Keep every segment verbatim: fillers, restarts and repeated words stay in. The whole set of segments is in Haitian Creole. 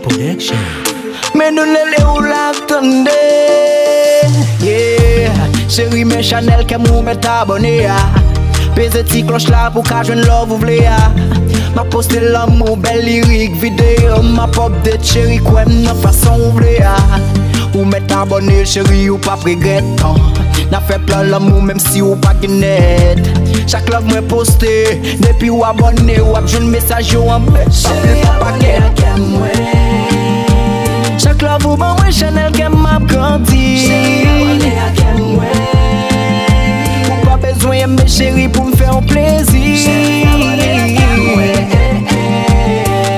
Production. Men nou lele ou la tande. Yeah. Cheri, men chanèl kè m ou mèt abòne a. Peze ti klòch la pou ka jwenn love ou vle a. M ap poste lanmou, bèl lirik, videyo, m ap update, cheri, kwè m nan fason ou vle a. Ou mèt abòne, cheri, ou p ap regrèt, non. N ap fè plan lanmou, menm si ou pa gen nèt. Chak love mwen poste, depi w abòne, w ap jwenn mesaj yo an bèt. Pa pli pa pakèt. Chak love ou ban mwen, chanèl kè m ap grandi. Ou pa bezwen enbe, cheri, pou m fè w plezi.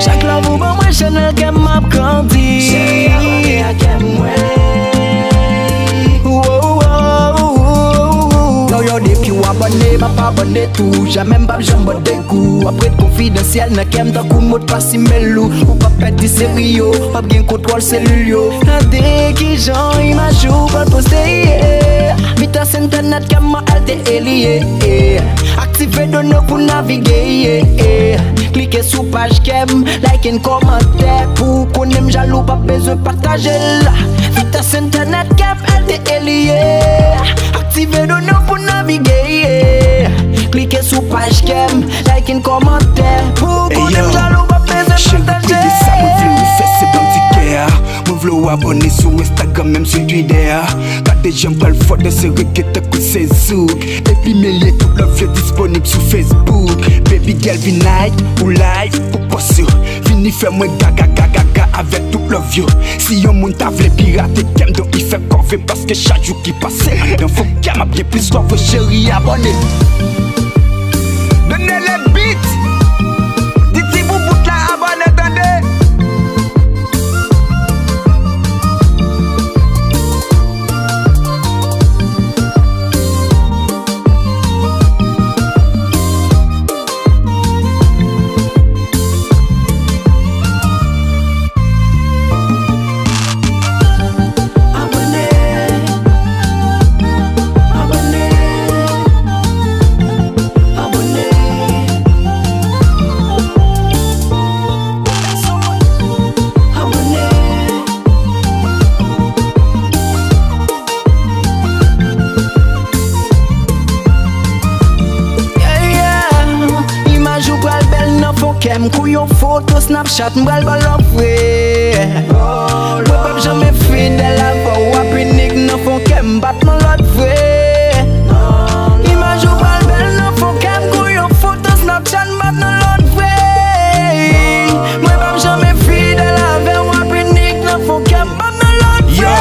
Chak love ou ban mwen, chanèl kè m ap grandi. Wow, wow, wow, wow. Yo, yo, depi w abòne, m ap abòne tou. Jamè m p ap janm ba w degou. W ap ret konfidansyèl nan kè m tankou modpas imèl ou. Ou p ap pèdi seri yo, p ap gen kontwòl selil yo. Tande kijan imaj ou pral poste ye. Vitès entènèt kè m an L T E li ye. Aktive done w pou navige ye. Klike sou paj kè m, like and kòmantè. Pou w konnen m jalou, p ap bezwen pataje l. Vitès entènèt kè m L T E li ye. Aktive done w pou navige ye. Klike sou paj kè m, like and kòmantè. Pou w konnen m jalou, p ap bezwen pataje. Cheri, koute sa mwen vle ou fè, se bandi kè a. Mwen vle w abòne sou Instagram, menm sou Twitter. Gade jan m pral fò, danse rege tankou se zouk. Epi mele tout love yo disponib sou Facebook. Baby girl, vin like, ou like, ou post yo. Vini fè mwen gaga, gaga, gaga avèk tout love yo. Si yon moun ta vle pirate kè m, don i fè kòve paske chak jou ki pase anndan fon kè m ap gen plis love, cheri, abòne. Done le beat. Di ti boubout la abòne, tande. Yeah, yeah. Imaj ou pral bèl nan fon kè m. Kou yon foto Snapchat, m pral ba w love vre. Mwen p ap janm enfidèl avè w, w ap inik nan fon kè m, bat nan lòt vre. Imaj ou pral bèl nan fon kè m. Kou yon foto Snapchat, m bat nan lòt vre. Mwen p ap janm enfidèl avè w, w ap inik nan fon kè m, bat nan lòt vre. Yo,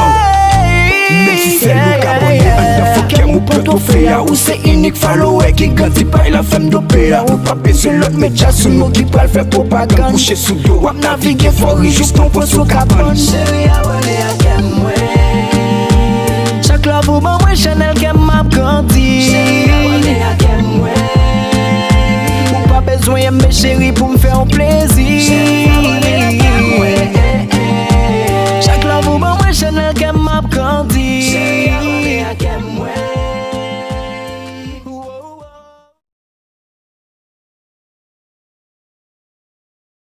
menm si sèl ou k abòne anndan fon kè m, ou pran twofe a. Ou se inik follower ki grandi, pay la fè m dope a. Ou p ap bezwen lòt medya sou nou ki pral fè pwopagann. Kouche sou do, w ap navige fò ri jis nan pwen sou kabann. Cheri, abòne ak kè mwen. Chak love ou ban mwen, chanèl